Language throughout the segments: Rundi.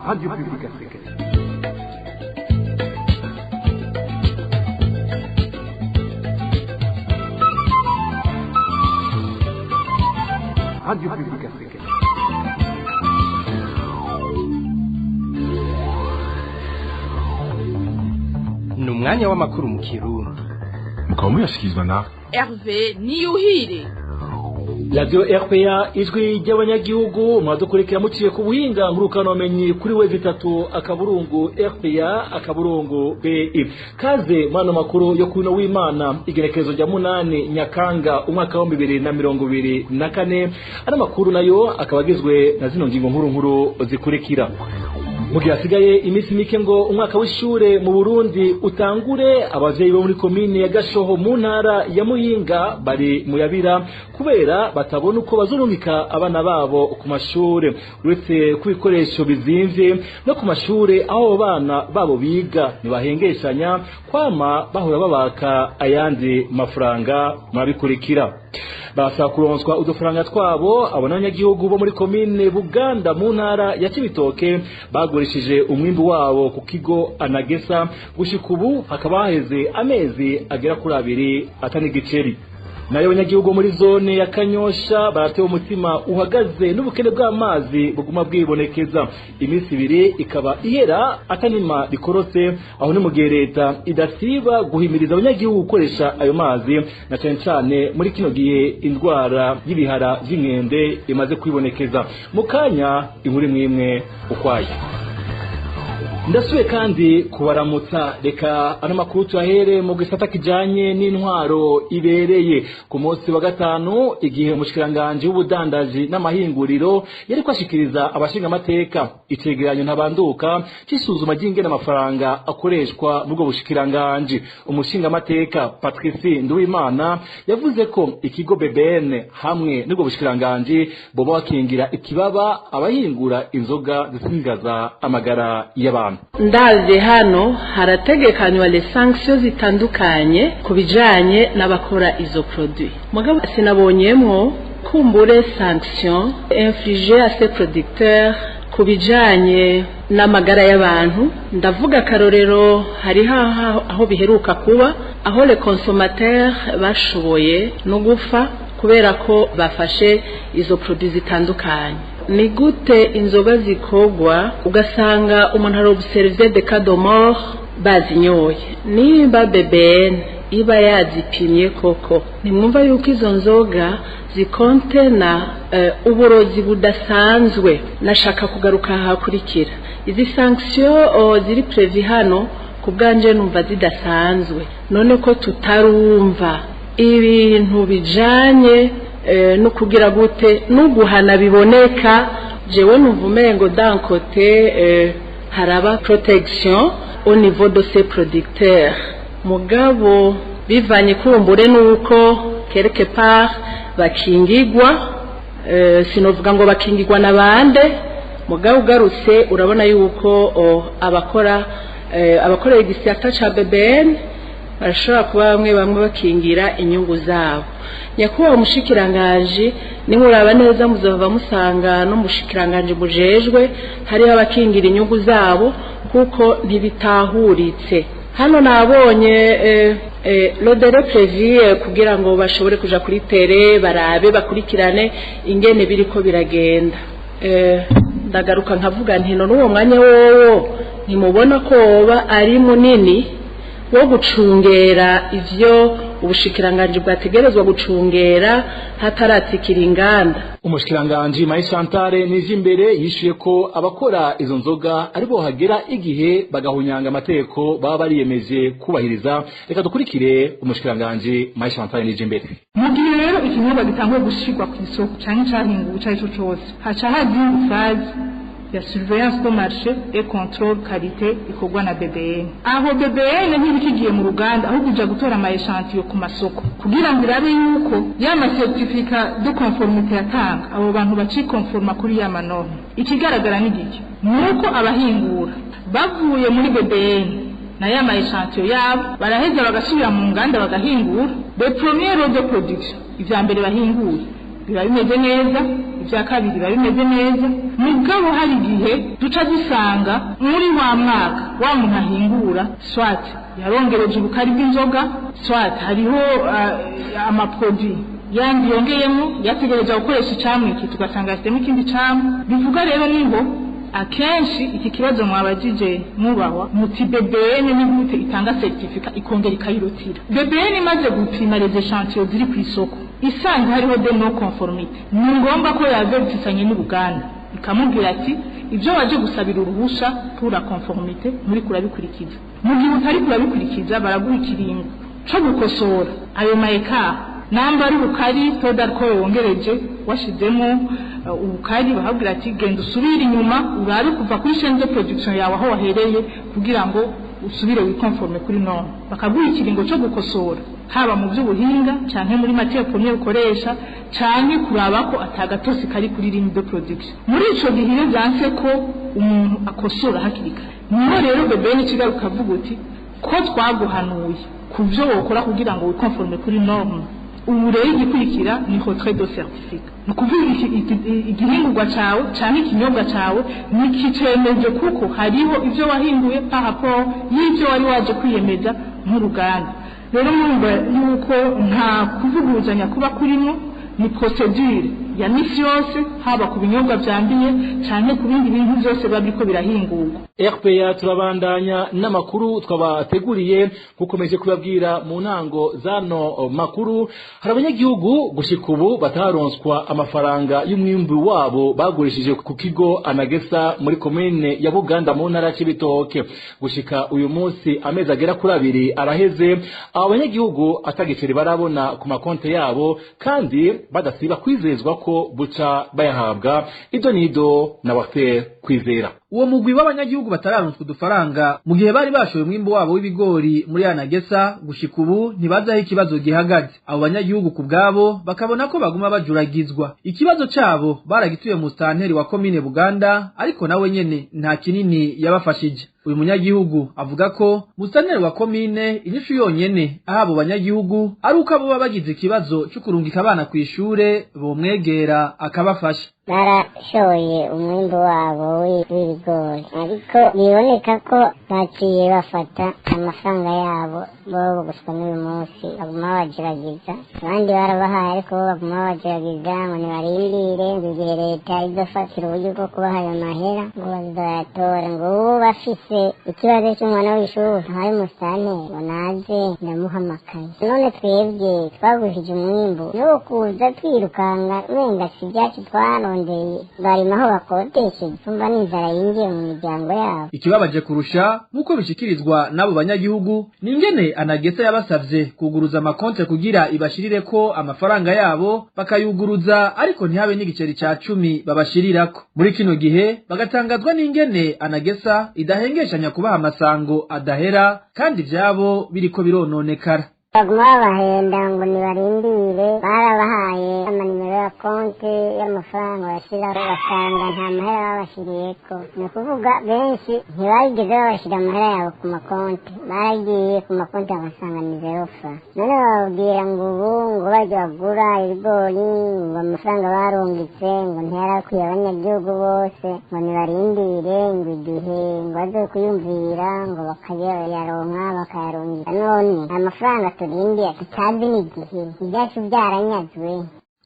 Radio Publique Africaine. Radio Publique Africaine. Ni umwanya w'amakuru mu Kirundi. Mukaba muyashyikirizwa na Hervé Niyuhire. Radio RPA, ijwi ry'abanyagihugu, mwadukurikira muciye ku buhinga ngurukanobumenyi kuri wezi itatu akaburungu RPA akaburungu BI. Kaze mwana makuru yo kuno w'Imana, igerekezo rya 8 Nyakanga umwaka wa 2024. Ano makuru nayo akaba agizwe na zino ngingo nkuru nkuru zikurikira. Mu gihe hasigaye iminsi mike ngo umwaka w'ishure mu Burundi utangure, abavyeyi bo muri komine ya Gashoho mu ntara ya Muyinga bari muyabira kubera batabona uko bazurungika abana babo ku mashure. Uretse ku bikoresho bizimvye no ku mashure aho abo bana babo biga ntibahengeshanya kwama bahora babaka ayandi mafaranga. Murabikurikira. Basaba kuronswa udufaranga twabo abo n'abanyagihugu bo muri komine Buganda mu ntara ya Cibitoke bagurishije umwimbu wabo ku kigo Anagesa. Gushika ubu hakaba haheze amezi agera kuri 2 atani giceri. Nayo abanyagihugu muri zone ya Kanyosha baratewe umutima uhagaze n'ubukene bw'amazi buguma bwibonekeza. Iminsi ibiri ikaba ihera atanima rikorotse, aho ni mu gihe leta idasiba guhimiriza abanyagihugu gukoresha ayo mazi, na cane cane muri kino gihe indwara y'ibihara vy'inkende imaze kwibonekeza. Mu kanya inkuru imwe ukwayo. Ndasuye kandi kubaramutsa. Reka ano makuru tuyahere mu gisata kijanye n'intwaro ibereye. Ku munsi wa gatanu, igihe umushikiranganji w'ubudandaji n'amahinguriro yariko ashikiriza abashinga amateka icegeranyo ntabanduka c'isuzuma ry'ingene amafaranga akoreshwa muri ubwo bushikiranganji, umushinga amateka Patrice Nduwimana yavuze ko ikigo BBN hamwe n'ubwo bushikiranganji boba bakingira ikibaba abahingura inzoga zisingaza amagara y'abantu. Ndazi hano harategekanywa les sanctions zitandukanye ku bijanye n'abakora izo produit, mugabo sinabonyemwo kumbure sanction infligée à ces producteurs ku bijanye n'amagara y'abantu. Ndavuga akarorero, hariho aho biheruka kuba, aho les consommateurs bashoboye no gufa kubera ko bafashe izo produits zitandukanye. Ni gute inzoga zikogwa ugasanga umuntu arobserve des cas de mort bazinyoye? Nimba BBN iba yazipimye koko, nimwumva yuko izo nzoga zikontena uburozi budasanzwe. Nashaka kugaruka hakurikira izi sanction ziri prévu hano, ku bwanje numva zidasanzwe. None ko tutarumva ibintu bijanye no kugira gute no guhana biboneka, jewe numva umengo d'un côté haraba protection au niveau de ces producteurs, mugabo bivanye kumbure nuko quelque part bakingigwa, sinovuga ngo bakingigwa nabande, mugabo ugarutse urabona yuko abakora abakorera igisata ca BBN barashobora kuba bamwe bamwe bakingira inyungu zabo. Nyakubahwa umushikiranganji, nimuraba neza muzova musanga no mushikiranganji mujejwe hariho abakingira inyungu zabo, kuko ntibitahuritse. Hano nabonye le délai prévu kugira ngo bashobore kuja kuri terrain, barabe, bakurikirane ingene biriko biragenda. Ndagaruka nkavuga nti none uwo mwanya wowo ntimubona ko woba ari munini wo gucungera ivyo ubushikiranganji bwategerezwa gucungera hataratsikira inganda? Umushikiranganji Marie Chantal Nijimbere yishuye ko abakora izo nzoga aribo hagera igihe bagahunyanga amategeko baba bariyemeje kubahiriza. Reka dukurikire umushikiranganji Marie Chantal Nijimbere. Mu gihe rero ikinyobwa gitanguye gushirwa ku isoko canke cahinguwe ico arico cose, haca haza phase ya surveillance de marché et contrôle qualité ikorwa na BBN. Aho BBN ntibikigiye mu ruganda, ahubwo ija gutora ama échantillon ku masoko kugira ngo irabe yuko ya ma certificat de conformité yatanga abo bantu bacikonforma kuri ya ma norme. Ikigaragara ni giki? Nuko abahingura bavuye muri BBN na ya ma échantillon yabo, baraheza bagasubira mu nganda bagahingura le premier lot de production. Ivya mbere bahinguye biba bimeze neza. ibya kabiri biba bimeze neza. Mugabo hari igihe duca dusanga muri wa mwaka wa muntu ahingura soit yarongereje ubukari bw'inzoga, soit hariho amaproduit yandi yongeyemo yategereje gukoresha icamwa iki, tugasanga yashyizemo ikindi camwa. Bivuga rero niho akenshi iki kibazo mwabajije mubahwa muti BBN ni gute itanga certificat ikongera ikayirutira. BBN imaze gupima les échantillons ziri ku isoko isanzwe hariho de non conformité, ni ngombwa ko yavertisanye n'uruganda ikamubwira ati ibyo waje gusabira uruhusha pour la conformité muri kurabikurikiza. Mu gihe utari kurabikurikiza baraguha ikiringo co gukosora ayo mayeka namba ari ubukari taux d'alcool wongereje washizemo ubukari, bahabwira ati genda usubire inyuma urabe kuva kuri chaîne de production yawe aho wahereye kugira ngo usubire wikonforme kuri norme. Bakaguha ikiringo cyo gukosora haba mu by'ubuhinga canke muri matière première ukoresha canke kuraba ko atagatosi kari kuri ligne de production. Muri ico gihe iyo vyanse ko umuntu akosora hakiri kare, niho rero BBN ikigaruka avuga uti ko twaguhanuye ku byo wokora kugira ngo wikonforme kuri norme, ubu rero igikurikira ni retrait de certificat. Ni ukuvuga igihingurwa cawe canke ikinyobwa cawe nikicemeje kuko hariho ivyo wahinduye par rapport y'ivyo wari waje kwiyemeza nk'uruganda. Rero murumva yuko nta kuvuguruzanya kuba kurimo, ni procedure ya misi yose haba ku binyobwa vyambiye canke ku bindi bintu vyose biba biriko birahingurwa. RPA turabandanya n'amakuru twabateguriye nkukomeje kubabwira mu ntango zano makuru. Hari abanyagihugu gushika ubu bataronswa amafaranga y'umwimbu wabo bagurishije ku kigo Anagesa muri komine ya Buganda mu ntara ya Cibitoke. Gushika uyu munsi amezi agera kuri 2 araheze abo banyagihugu atagiceri barabona ku makonte yabo, kandi badasiba kwizezwa ko buca bayahabwa. Ibyo nido na Wafer Kwizera. Uwo mugwi w'abanyagihugu batararonswa udufaranga mu gihe bari bashoye umwimbu wabo w'ibigori muri Anagesa, gushika ubu ntibazi aho ikibazo gihagaze. Abo banyagihugu ku bwabo bakabona ko baguma bajuragizwa. Ikibazo cabo baragituye mu stanteri wa komine Buganda, ariko nawe nyene nta kinini yabafashije. Uyu munyagihugu avuga ko musitanteri wa komine inyishu yonyene aho abo banyagihugu ari uko abo baba bagize ikibazo co kurungika abana kw'ishure bomwegera akabafasha. Barashoye umwimbu wabo w'ibigori, ariko biboneka ko baciye bafata amafaranga yabo bobo gushika n'uyu munsi baguma babajuragiza. Abandi barabahaye ariko bo baguma babajuragiza ngo nibarindire ngo igihe leta izofatira uburyo bwo kubaha ayo mahera ngo bazoyatora. Ngo ubu bafise ikibazo cy'umwana w'ishuri ahaye umusitanteri ngo naze ndamuhamakaye. None twebwe twagurishije umwimbu n'uwo kuza twirukanga umenga si ibyacu twarondeye, barima aho bakodesheje, tumva n'inzara yinjiye mu miryango yabo. Ikibabaje kurusha nk'uko bishikirizwa n'abo banyagihugu ni ingene Anagesa yabasavye kuguruza amakonte kugira ibashirireko amafaranga yabo, bakayuguruza ariko ntihabe n'igiceri ca 10 babashirirako. Muri kino gihe bagatangazwa n'ingene Anagesa idahengeshanya kubaha amasango adahera kandi ivyabo biriko birononekara. Baguma babahenda ngo nibarindire, barabahaye amanimero ya konte y'amafaranga bashiraho basanga nta mahera babashiriyeko. Ni ukuvuga benshi ntibigeze babashira amahera yabo ku makonte, baragiye ku makonte bagasanga ni zero fra. None bababwira ngo ubu ngo bajya bagura ibigori ngo amafaranga barungitse ngo ntiyarakwiye abanyagihugu bose, ngo nibarindire ngo igihe ngo bazokwiyumvira ngo bakayaronka bakayarungika. None amafaranga turindiye tutazi n'igihe ibyacu byaranyazwe.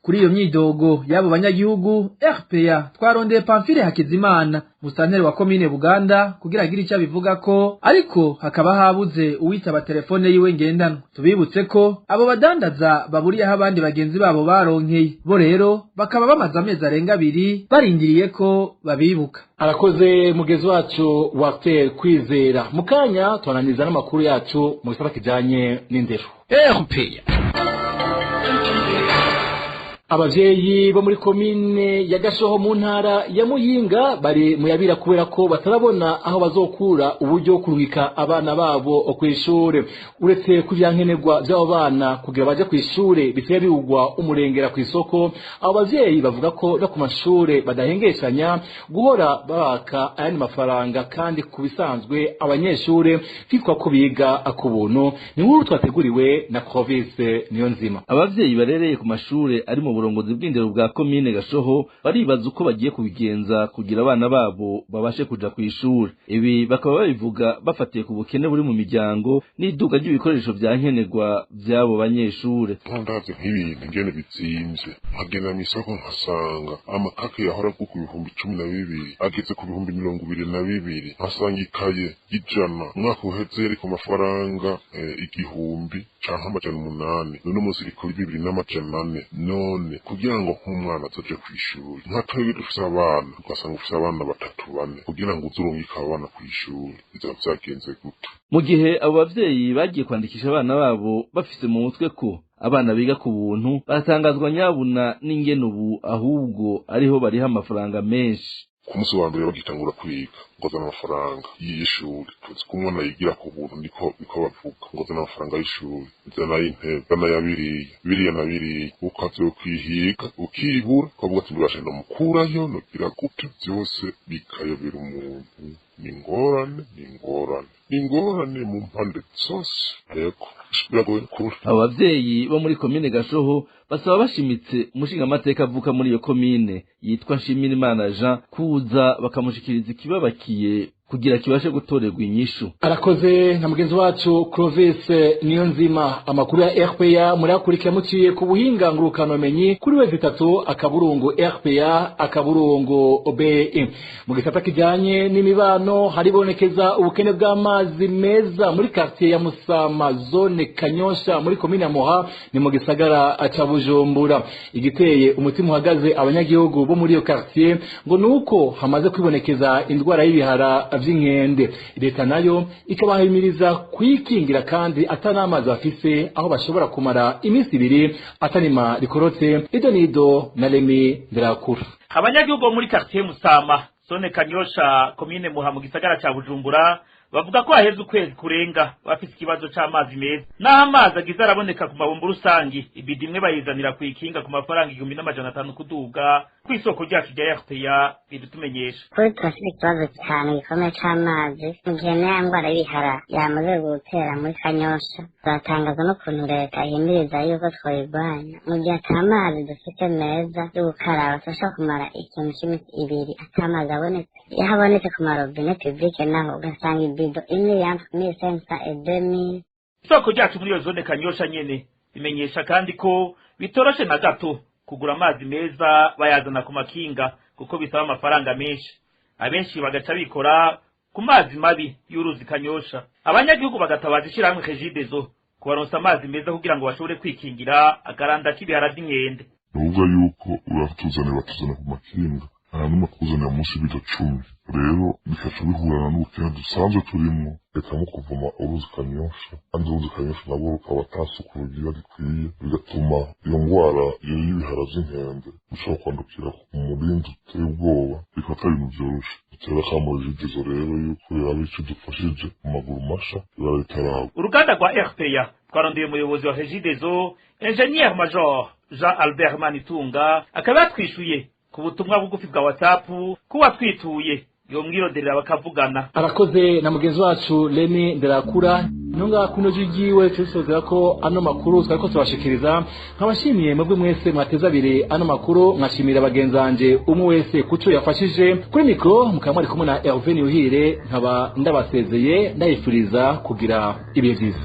Kuri iyo myidogo y'abo banyagihugu, RPA twarondeye Pamphile Hakizimana musitanteri wa komine Buganda kugira agire icyo abivuga ko, ariko hakaba habuze uwitaba telefone yiwe ngendanwa. Tubibutse ko abo badandaza baburiyeho abandi bagenzi babo baronkeye, bo rero bakaba bamaze amezi arenga 2 barindiriye ko babibuka. Arakoze mugezi wacu Wafer Kwizera. Mukanya twananiza n'amakuru yacu mu gisata kijanye n'indero. RPA. Abavyeyi bo muri komine ya Gashoho mu ntara ya Muyinga bari muyabira kubera ko batarabona aho bazokura uburyo kurungika abana babo kw'ishure. Uretse kuvyankenerwa vy'abo bana kugira baje kw'ishure bisigaye bigurwa umurengera kw'isoko, abo bavyeyi bavuga ko no ku mashure badahengeshanya guhora babaka ayandi mafaranga, kandi ku bisanzwe abanyeshure bitwa ko biga ku buntu. Ni nkuru twateguriwe na Clovis Niyonzima. Abavyeyi barereye ku mashure ari mu Uburongozi bw'indero bwa komine Gashoho baribaza uko bagiye kubigenza kugira abana babo babashe kuja kw'ishure. Ibi bakaba babivuga bafatiye ku bukene buri mu miryango n'iduka ry'ibikoresho vya nkenerwa vy'abo banyeshure. Ndavye nk'ibintu ngene bizimvye, nkagenda mw'isoko nkasanga amakake yahora agurwa 12,000 ageze ku 22,000, nkasanga ikaye y'ijana umwaka uheze yari ku mafaranga 1,000 canke 800, none umunsi iri kuri 2,400. None kugira ngo nk'umwana azoje kw'ishuri, nka twebwe dufise abana, ugasanga ufise abana 3 4, kugira ngo uzurungike abana kw'ishuri bizoba vyagenze gute? Mu gihe abo bavyeyi bagiye kwandikisha abana babo bafise mu mutwe ko abana biga ku buntu, baratangazwa nyabuna n'ingene ubu ahubwo ariho bariha amafaranga menshi. Ku munsi wa mbere bagitangura kwiga ngo azane amafaranga y'ishuri, tuzi ko umwana yigira ku buntu, niko bavuga, ngo azane amafaranga y'ishuri, zana ay'intebe, zana aya biriya, biriya na biriya, ukazokwihiga ukibura, ukavuga ati mbibashe nomukurayo nogira gute, vyose bikayobera umuntu. Ni ingorane, ni ingorane, ni ingorane mu mpande zose. Yego, biragoye kure. Abo bavyeyi bo muri komine Gashoho basaba bashimitse umushingamateka avuka muri iyo komine yitwa Nshimirimana Jean kuza bakamushikiriza ikibabakiye kugira kibashe gutorerwa inyishu. Arakoze na mugenzi wacu Clovis Niyonzima. Amakuru ya RPA murakurikira muciye ku buhinga ngurukanomenyi kuri wezi 3 akaburungu RPA akaburungu BE. Mu gisata kijanye n'imibano haribonekeza ubukene bw'amazi meza muri quartier ya Musama zone Kanyosha muri komine ya Muha ni mu gisagara ca Bujumbura. Igiteye umutima uhagaze abanyagihugu bo muri iyo quartier ngo nuko hamaze kwibonekeza indwara y'ibihara vy'inkende. Leta nayo ikabahimiriza kwikingira kandi atanamazi bafise aho bashobora kumara iminsi 2 atanima rikorotse. Ido nido na Remi Ndirakura. Abanyagihugu muri quartier Musama zone Kanyosha komine Muha mu gisagara ca Bujumbura bavuga ko haheze ukwezi kurenga bafise ikibazo c'amazi meza. Naho amazi agize araboneka ku mabombo rusangi, ibidi imwe bayizanira kuyikinga ku mafaranga 1,500 kuduga kw'isoko ryacu rya RPA bidutumenyesha. Kuri turafite ikibazo cyane gikomeye c'amazi mu gihe n'aya ndwara y'ibihara yamaze gutera muri Kanyosha. Turatangazwa n'ukuntu leta ihimiriza yuko twoyirwanya mu gihe ata mazi dufite meza yo gukaraba. Turashobora kumara ikintu c'iminsi 2 ata mazi abonetse. Iyo habonetse ku marobine publike naho ugasanga ibido imwe yampa 1,500 et 2,000. Isoko ryacu muri iyo zone Kanyosha nyene bimenyesha kandi ko bitoroshe na gato kugura amazi meza bayazana ku makinga kuko bisaba amafaranga menshi. Abenshi bagaca bikora ku mazi mabi y'uruzi Kanyosha. Abanyagihugu bagatabaza ishirahamwe Regideso kubaronsa amazi meza kugira ngo bashobore kwikingira akaranda k'ibihara vy'inkende. Nuvuga yuko uratuzanira batuzana ku makinga, nta n'umwe akuzanira munsi y'ibido 10, rero bikaca bihurana n'ubukene dusanzwe turimwo. Reka nko kuvoma uruzi Kanyosha, kandi uruzi Kanyosha nabwo rukaba ata suku rugira rikwiye, bigatuma iyo ngwara iyo y'ibihara vy'inkende bishobora kwandukira ku murindi uteye ubwoba, bikaba atari ibintu vyoroshe. Dutera akamo Regideso rero yuko yaba ico idufashije mu maguru masha ibara ritaragwa. Uruganda rwa RPA twarondeye umuyobozi wa Regideso Ingenieur Major Jean Albert Manitunga akaba yatwishuye ku butumwa bugufi bwa WhatsApp kuwa twituye yomwiroderera bakavugana. Arakoze na mugenzi wacu Remi Ndirakura. Nunga kuno jigiwe tusozera ko ano makuru twariko turashikiriza. Nkabashimiye mwebwe mwese mwateza abiri ano makuru, nkashimira bagenzanje umwe wese kuco yafashije. Kuri mikro mukaba mwari kumwe na Hervé Niyuhire, nkaba ndabasezeye ndayifuriza kugira ibihe vyiza.